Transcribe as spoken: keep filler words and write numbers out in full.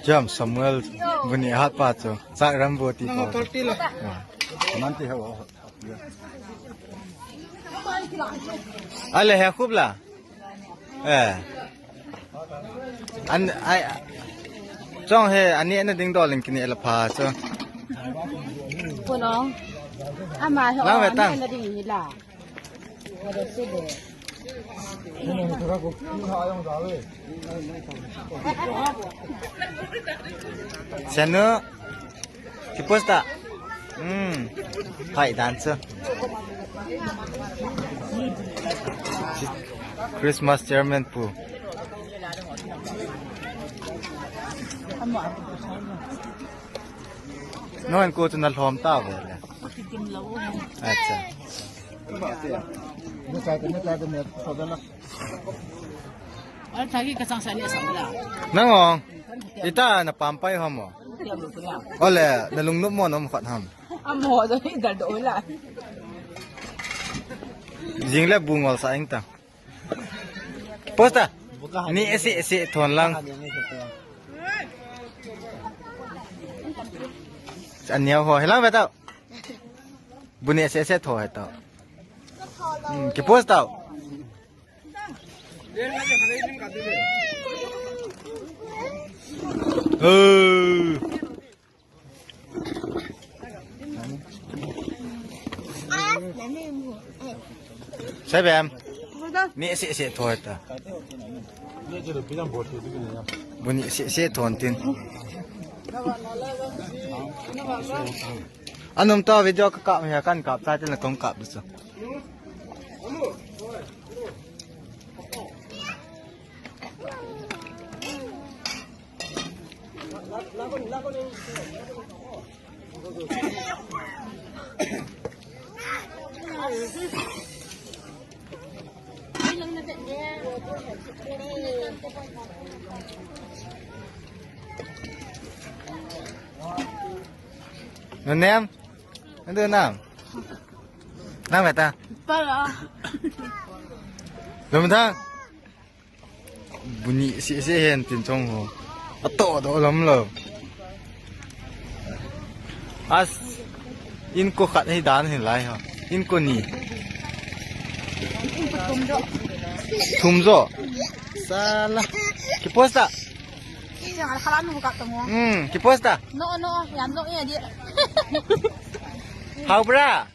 Jam Samuel bu ni hat pa chu. Chak ram bu ti pa. Nang thirty la. Ah. Man ti ho. Ale he khup la. Eh. An, ai, chong he, ani ana ding dol in kini la pha chu. Kono. Ama he. Lang ve tang. Ana ding hi la. Senu, kiposta. Hmm. Hai dan chu. Christmas chairman pu. Noin ko chu na lhom ta ve le. Acha. Ni chai ni chai ni so da na. Al thagi ka chang sa ni sa la. Nang ong. Ita na pampai ho mo. Ole, na lungnop mo nom khat ham. Amo do ni da do la. Jing le bu ngol sa ing ta. Posta. Ni ese ese thon lang. Aniao ho, helang ve tau. Bu ni ese ese tho he tau. Hmm, kiposta. Oh. Sai bem. Ni se se thoi ta. Bu ni se se thon tin. Anum ta video ka kap he kan kap ta tin la kong kap du so. Nang nem? Nang tu nam? Nang beta? Para. Lum thang? Bu ni se se hen tin chong ho. Ato do lam lo. As in ko khat hi dan hin lai ho. In ko ni. Thum jo. Sala. Kiposta. Siya, kala mo ka tamo. Hmm, kiposta. No, no, yan no, yan di. Hau bra.